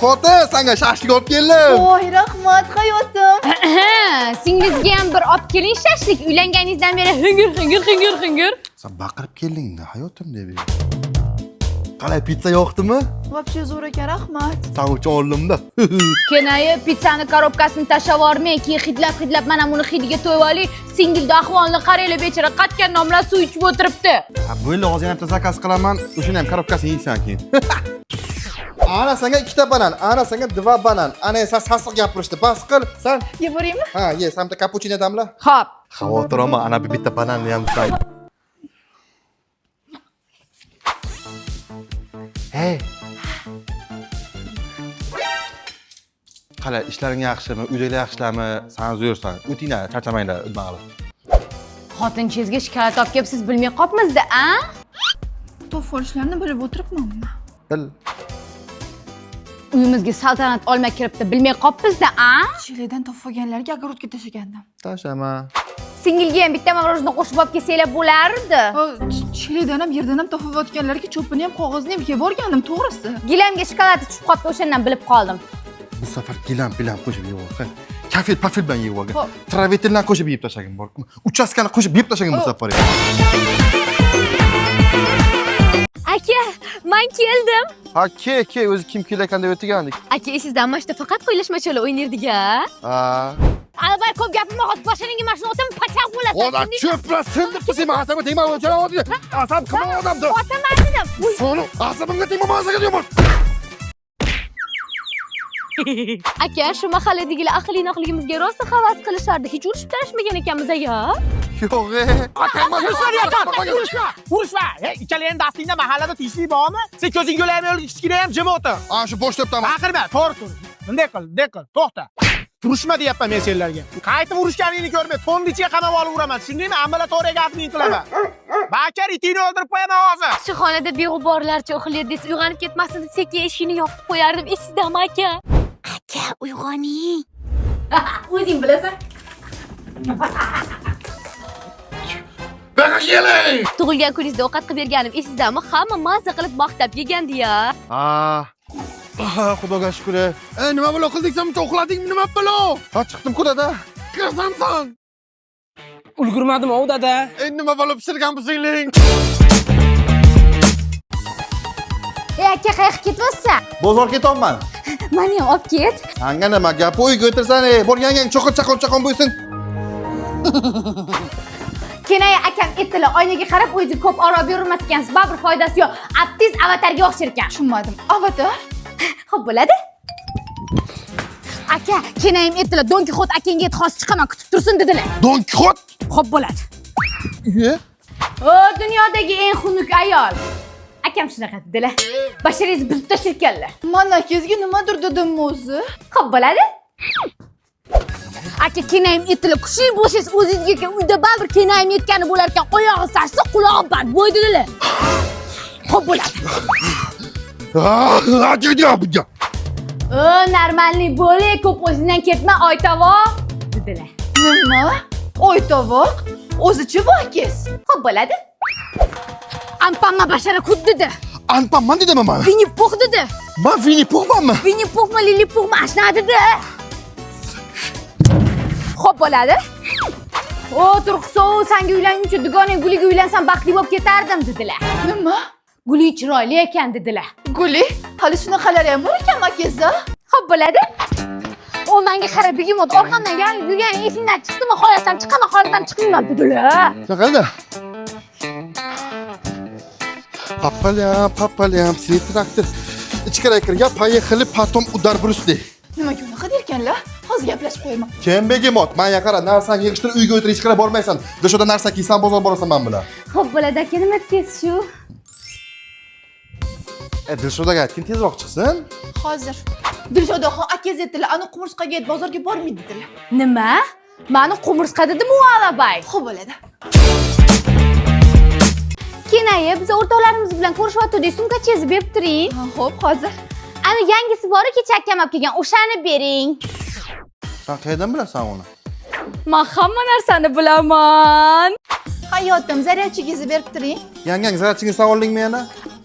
Xotin, sanga shashlik olib keldim. Voy, rahmat hayotim. Singlizga ham bir olib keling shashlik. Uylanganingizdan beri hingir hingir hingir hingir. Sen baqirib kelding-da, hayotim deb. Qalay, pitsa yoqdimi? Вообще zo'r ekan, rahmat. San uchun oldimda. Kenayi pitsani korobkasini tashlab yubormang, keyin hidlab hidlab mana buni hidiga to'yib oling. Singilni ahvolini qaranglar, bechora qatgan non bilan suv ichib o'tiribdi. Ha, bo'ldi, hozir yana bitta zakaz qilaman. O'shani ham korobkasini yeysan keyin. Ana senga ikkita banan, ana senga 2 banan. Ana esa sasiq gapirishdi. Bas qil, san. Yeb boraymi? Ha, ye, san bitta kapuchino damla. Xo'p. Xavotir olma, ana bu bitta bananni ham san. Hey. Qalay, ishlaring yaxshimi? Uydagilar yaxshilarmi? San zo'rsan. O'tinglar, charchamanglar, o'tmanglar. Xotinchingizga shokolad olib kelibsiz, bilmay qolibmiz-da, a? To'f olishlarni bilib o'tiribmanmi? Bil. Uyimizga saltanat olma kiribdi, bilmay qolibmiz-da, a? Chilidan to'f olganlarga огородga tashlagandim. Tashlama. Singilga ham bitta мороженое qo'shib olib kelsanglar bo'lardi. Chilidan ham yerdan ham topib o'tganlarga cho'pini ham qog'ozini ham yeb yuborgandim, to'g'risi. Gilamga shokolad tushib qolibdi, o'shandan bilib qoldim. Bu safar gilam bilan qo'shib yeb olgan. Kafel pafel bilan yeb olgan. Xo'p. Travetildan qo'shib yeb tashlagin bor. Uchastkani qo'shib yeb tashlagin bu safar. Aka, men keldim. Ha, ke, ke, o'zi kim kelarkan deb o'tgandik. Aka, esingizdan mana shu faqat qo'ylashmachalar o'ynardik a? Ha. Albay ko'p gapirma, hozir boshiningga mashina otaman, pachaq bo'lasan. Odam cho'pla sindirib sen asabga tegma, asab qilma odamni. Otaman dedim. Soni asabimga tegma, masaga deyman. Aka, shu mahalladagilar aqlli noqligimizga rosa havas qilishardi. Hech urushib talashmagan ekanmiz aka. Yo'q, e. Urushma! Urushma! Hey, ikkalangni dastingda mahallada tinchlik bormi? Sen ko'zing yo'laymi, kichkina ham jim o'tir. Ana shu bo'sh to'pdan. Baqirma, to'g'ri tur. Bunday qil, bunday qil, to'xta. Urushma deyapman men senlarga. Qaytib urushganingni ko'rmay, to'nni ichiga qamab olib uraman. Tushundingmi? Ambulatoriyaga admin qilaman. Bakar itingni o'ldirib qo'yaman hozir. Shu xonada beg'uborlarcha uxlardingiz, uyg'onib ketmasin deb sekin eshikni yopib qo'yardim. Esizdami aka? Aka, uyg'oning. O'zing bilasan. Baqa keling. Tug'ilgan kuningizda ovqat qilib berganim esizdami? Hamma mazza qilib maqtab yegandi-ya. Ha. Aha, Xudoga shukr. Ey, nima balo qildik sen buncha uxladingmi, nima balo? Ha, chiqdim-ku dada. Kirasansan. Ulgurmadim ov dada. Ey, nima balo pishirgan bu singling? Ey aka, qayoqqa ketyapsan? Bozorga ketyapman. Meni ham olib ket. Sanga nima gap, uyga o'tirsan, ey, bor yangang cho'qir chaqon chaqon bo'lsin. Kenaya akam aytdilar, oynaga qarab o'zingiz ko'p oro bermas ekansiz, baribir foydasi yo'q. Aptiz avatarga o'xshar ekan. Tushunmadim. Avatar? Xo'p bo'ladi. Aka, kenayim aytdilar, Don Kixot akangga ayt, hozir chiqaman, kutib tursin dedilar. Don Kixot? Xo'p bo'ladi. Iye. O, dunyodagi eng xunuk ayol. Akam shunaqa dedilar. Basharangizni buzib tashlarkanlar. Man akangizga nimadir dedimmi o'zi? Xo'p bo'ladi. Aka, kenayim aytdilar, kuchli bo'lsangiz o'zingizga uyda baribir kenayim aytgani bo'lar ekan, oyog'i sasiq, qulog'i badbo'y dedilar. Xo'p bo'ladi. O, normalniy bo'ling, ko'p o'zingdan ketma, oytovoq dedilar. Nima? Oy tovoq? O'zichi bu akangiz? Xo'p bo'ladi. Anpanma bashara kut dedi. Anpanman dedimi man? Vinni Pux dedi. Man Vinni Puxmanmi? Vinni Puxmi, Lili Puxmi, ashna dedi. Xo'p bo'ladi. O, Turqsov, sanga uylanguncha dugonang Guliga uylansam baxtli bo'lib ketardim dedilar. Nima? Guli chiroyli ekan dedilar. Guli? Hali shunaqalari ham bor ekanmi akangizda? Xo'p bo'ladi. O, menga qarab begemot orqamdan yangi yurgan esingdan chiqdimi, xohlasam chiqaman, xohlasam chiqmayman dedilar. Shunaqada. По полям, по полям, синий трактор. Ichkariga kirgan, поехали, потом удар Брюс Ли. Nimaga unaqa derkanlar? Hozir gaplashib qo'yaman. Kim begemot? Menga qara, narsani yig'ishtirib uyga o'tir, hech qayerga bormaysan. Dilshoda narsa kiysan, bozor borasan men bilan. Xo'p bo'ladi aka, nima desangiz shu? E, Dilshodaga aytgin tezroq chiqsin. Hozir. Dilshodaxon akangiz aytdilar, ani qumursqaga ayt, bozorga bormaydi dedilar. Nima? Mani qumursqa dedimi u alabay? Xo'p bo'ladi. Kenaya, biz o'rtoqlarimiz bilan ko'rishyotgandik, sumkachangizni berib turing. Ha, xo'p, hozir. Ana yangisi bor, kecha akam olib kelgan, o'shani bering. Sen qayerdan bilasan uni? Men hamma narsani bilaman. Hayotim, zaryadchigingizni berib turing. Yangang zaryadchingni san oldingmi yana?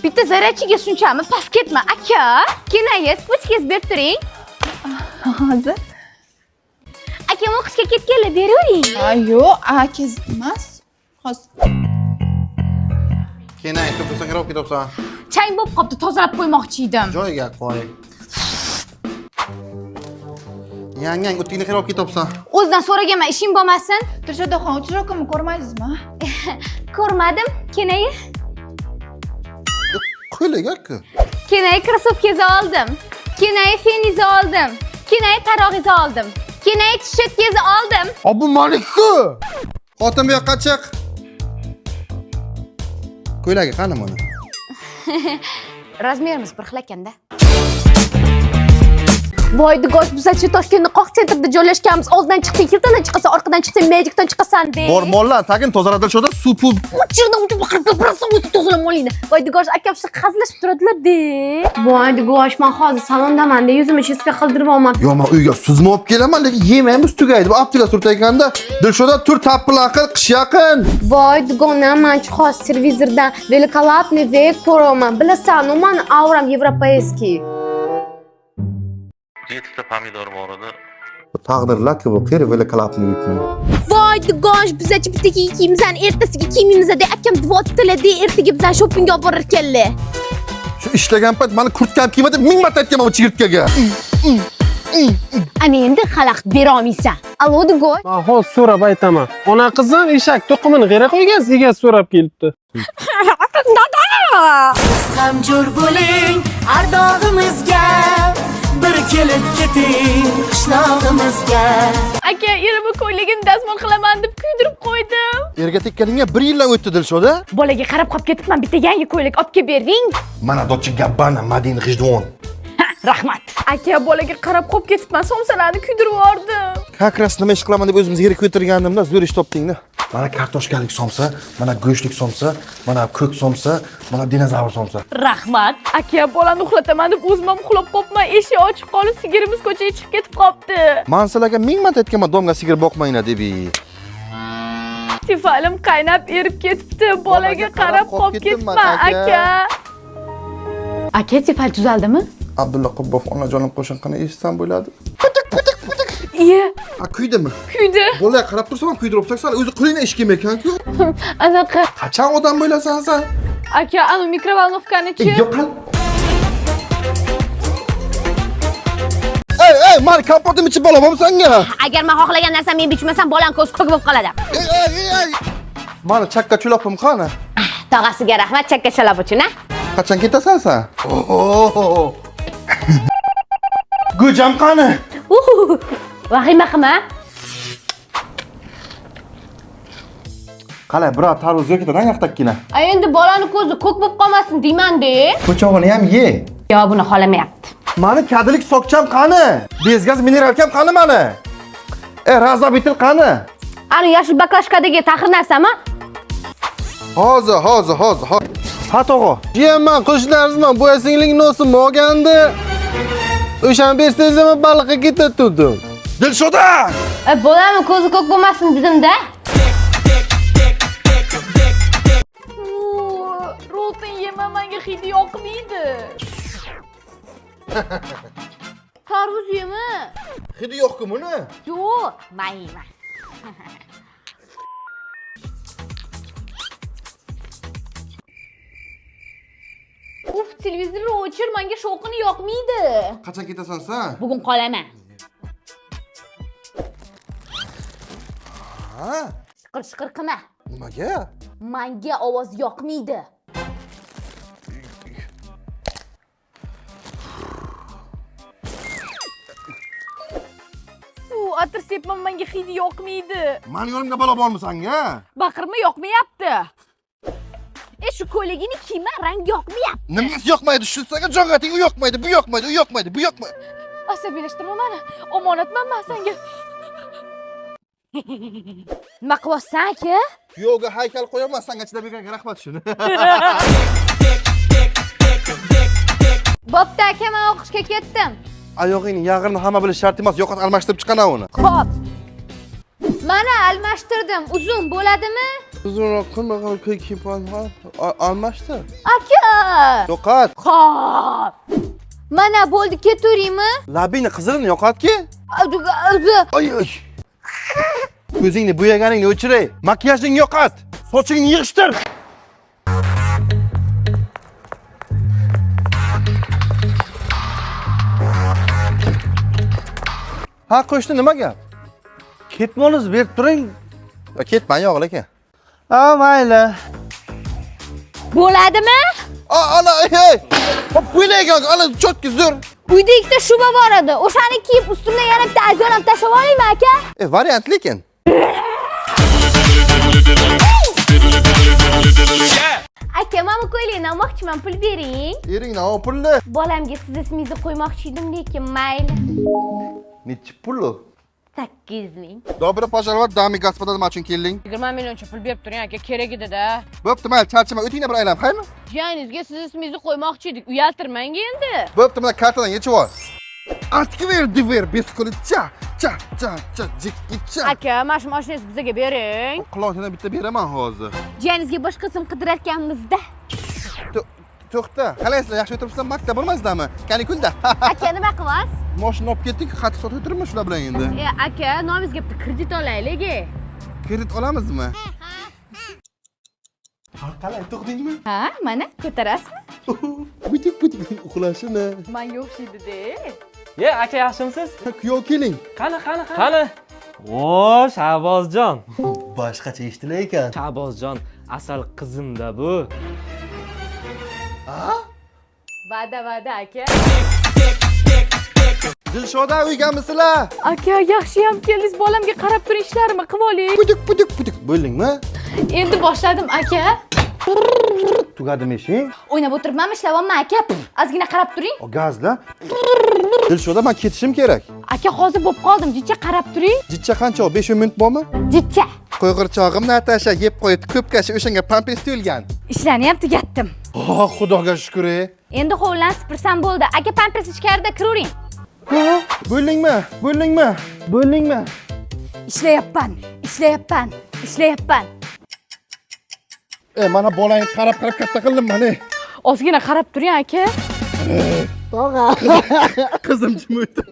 Bitta zarrachiga shunchami? Past ketma, aka. Kenaya, spochkangizni berib turing. Hozir. Akam o'qishga ketganlar, beravering. Ay, yo'q, akangiz emas. Hozir. Keyin to'psan, kirib ketibsan. Chang bo'lib qopti, tozalab qo'ymoqchi edim. Joyiga qo'y. Yangang o'tingni kirib ketibsan. O'zidan so'raganman, ishing bo'lmasin. Dilshodaxon, uchroqimni ko'rmaysizmi? Ko'rmadim, kenaya. Qo'liga-ku. Kenaya krossovkangizni oldim. Kenaya feningizni oldim. Kenaya tarog'ingizni oldim. Kenaya tish cho'tkangizni oldim. Abu Malikku. Xotin bu yoqqa chiq. Ko'ylagi qani buni? Razmerimiz bir xil ekanda. Voy, dugosh, bizachi Toshkentni qoq sentrida joylashganmiz. Oldindan chiqsang Hiltondan chiqasan, orqadan chiqsang Magicdan chiqasan de. Bor mollar, tagin tozaladi Dilshoda suv pul. O'chirdim, o'chib baqirib gapirasan, o'zi tozalab olingda. Voy, dugosh, akam shu hazillashib turadilar de. Voy, dugosh, men hozir salondaman de, yuzimni cheska qildiryapman. Yo, men uyga suzma olib kelaman, lekin yemaymiz tugaydi. Bu apteka surtayotganda Dilshoda tur tappilar qil, qish yaqin. Voy, dugonam, man hozir televizordan великолепный век ko'raman. Bilasan, u mani auram европейский. 7 ta pomidor bor edi. Taqdirlar-ku bu, qeri великолепный век ni. Voy, dugosh, bizachi bitta kiyimizani ertasiga kiymaymiz de, akam dvotilar de, ertaga bizani shoppingga olib borar ekanlar. Shu ishlagan payt mani kurtkam kiyma deb 1000 marta aytganman bu chigirtkaga. Ana endi xalaqit bera olmaysan. Allo, dugosh. Man hozir so'rab aytaman. Ona qizim eshak to'qimini g'ira qo'ygansiz, egasi so'rab kelibdi. Ham jo'r bo'ling ardog'imizga, bir kelib keting qishlog'imizga. Aka, erimni ko'ylagini dazmol qilaman deb kuydirib qo'ydim. Erga tekkaningga 1 yildan o'tdi Dilshoda. Bolaga qarab qolib ketibman, bitta yangi ko'ylak olib kelib bering. Mana Dolce Gabbana Madin G'ijduvon. Rahmat. Aka, bolaga qarab qolib ketibman, somsalarni kuydirib yubordim. Как раз nima ish qilaman deb o'zimiz yerga ko'targanimda zo'r ish topding-da. Mana kartoshkalik somsa, mana go'shtlik somsa, mana ko'k somsa, mana dinozavr somsa. Rahmat. Aka, bolani uxlataman deb o'zim ham uxlab qolibman. Eshik ochiq qolib, sigirimiz ko'chaga chiqib ketib qolibdi. Man sizlarga 1000 marta aytganman, domga sigir boqmanglar deb. Tifalim qaynab erib ketibdi. Bolaga qarab qolib ketibman, aka. Aka, tifal tuzaldimi? Abdulla Qubbov onajonim qo'shiqini eshitsam bo'ladi. Iye, Ha, kuydimi? kuydi. Bolaga qarab tursam ham kuydirib san o'zi qo'lingdan ish kelmaykan-ku. Anaqa. Qachon odam bo'lasan sen? Aka, anu mikrovolnovkani-chi? Yo'qol. Ey, ey, mani kompotim ichib bola bo'lsanga. Agar men xohlagan narsamni yeb ichmasam, bolam ko'z ko'k bo'lib qoladi. Ey, ey, ey, ey. Mani chakka chulopim qani? Tog'asiga rahmat chakka chalab uchun, a? Qachon ketasan sen? Oho. Go'jam qani? Vahima qilma. Qalay, biror tarvuz yo'q ekan, yoqdakkina. A endi bolani ko'zi ko'k bo'lib qolmasin deyman-da. Po'chog'ini ham ye. Yo, buni xolamayapti. Mani kadilik sokcham qani? Bezgaz mineralkam qani mani? E, razabitil qani? Ani yashil baklashkadagi taxir narsami? Hozir, hozir, hozir. Ha tog'a. Jiyanman, qo'shnilarimizman, boya singling nosim olgandi. O'shani bersangiz ham baliqqa ketatdim. Dilshoda! Bolani ko'zi ko'k bo'lmasin dedim-da. Rolton yema, menga hidi yoqmaydi. Tarvuz yema. Hidi yo'q-ku buni. Yo'q, men yeyman. Uf, televizorni o'chir, menga shovqini yoqmaydi. Qachon ketasan sen? Bugun qolaman. Ha? Shiqir shiqir qilma. Nimaga? Menga ovoz yoqmaydi. Fu, atir sepma, menga hidi yoqmaydi. Mani yo'limga balo bormi sanga? Baqirma, yoqmayapti. E, shu ko'ylagingni kiyma, rang yoqmayapti. Nimasi yoqmaydi? Shu senga jonga u yoqmaydi, bu yoqmaydi, u yoqmaydi, bu yoqmaydi. Asabiylashtirma mani. Omonatman men senga. Nima qilyapsan, aka? Kuyovga haykal qo'yaman, senga chidab berganga rahmat shuni. Bo'pti aka, men o'qishga ketdim. Oyog'ingni yag'irini hamma bilish shart emas, yo'qot almashtirib chiqana uni. Xo'p. Mana almashtirdim. Uzun bo'ladimi? Uzunroq qilma almashtir. Aka! Yo'qot. Xo'p. Mana bo'ldi, ketaveraymi? Labingni qizilini yo'qotki. Oy oy. Ko'zingni bo'yaganingni o'chiray. Makiyajingni yo'qot. Sochingni yig'ishtir. Ha, qo'shni nima gap? Ketmoningizni berib turing. Ya ketman yo'q lekin. Ha, mayli. Bo'ladimi? A, ana, ey! Hop, bo'ylagan, ana chotki zo'r. Uyda ikkita shuba bor edi. O'shani kiyib ustimdan yana bitta adyol ham tashlab olaymi aka? E, variant lekin. Aka, mana bu ko'ylakni olmoqchiman, pul bering. Eringdan ol pulni. Bolamga siz ismingizni qo'ymoqchi edim, lekin mayli. Nechi pul u? 800 ming. Добро пожаловать, дами господа, nima uchun kelding? 20 millioncha pul berib turing aka, kerak edi-da. Bo'pti, mayli, charchama, o'tingda bir aylanib, haymi? Jiyaningizga siz ismingizni qo'ymoqchi edik, uyaltirmang endi. Bo'pti, mana kartadan yechib ol. Открой дверь без ключа. Cha, cha, cha, jikki cha. Aka, mana shu mashinangizni bizga bering. Quloqingdan bitta beraman hozir. Jiyaningizga boshqa ism qidirarkanmiz-da. To'xta. Qalaysizlar, yaxshi o'tiribsizlar, maktab bo'lmaysizlarmi? Kanikulda. Aka, nima qilasiz? Mashina olib ketdik, xat sotib o'tiribmiz shular bilan endi. E, aka, nomingizga bitta kredit olaylik. Kredit olamizmi? Ha, qalay, tug'dingmi? Ha, mana ko'tarasizmi? Butik butik uxlashini. Menga o'xshaydi-da. Ye, aka yaxshimisiz? Kuyov keling. Qani, qani, qani. O, Shahbozjon. Boshqacha eshitilar ekan. Shahbozjon, asal qizimda bu. Va'da, va'da aka. Dilshoda uygamisizlar? Aka, yaxshi ham keldingiz. Bolamga qarab turing, ishlarimni qilib oling. Putuk putuk putuk. Bo'ldingmi? Endi boshladim aka. Tugadimi ishing? O'ynab o'tiribmanmi, ishlayapman aka. Ozgina qarab turing. O, gazla. Dilshoda, men ketishim kerak. Aka, hozir bo'lib qoldim. Jicha qarab turing. Jicha qancha? 5 minut bormi? Jicha. Qo'yg'irchog'im Natasha yeb qo'ydi ko'pkashi o'shanga pampers to'lgan. Ishlarni ham tugatdim. Oh, xudoga shukr. E. Endi hovlini sipirsam bo'ldi. Aka, pampers ichkarida kiravering. Bo'ldingmi? Bo'ldingmi? Bo'ldingmi? Ishlayapman, ishlayapman, ishlayapman. E, mana bolangni qarab qarab katta qildim mana. Ozgina qarab turing aka. Qizim jim o'tdi.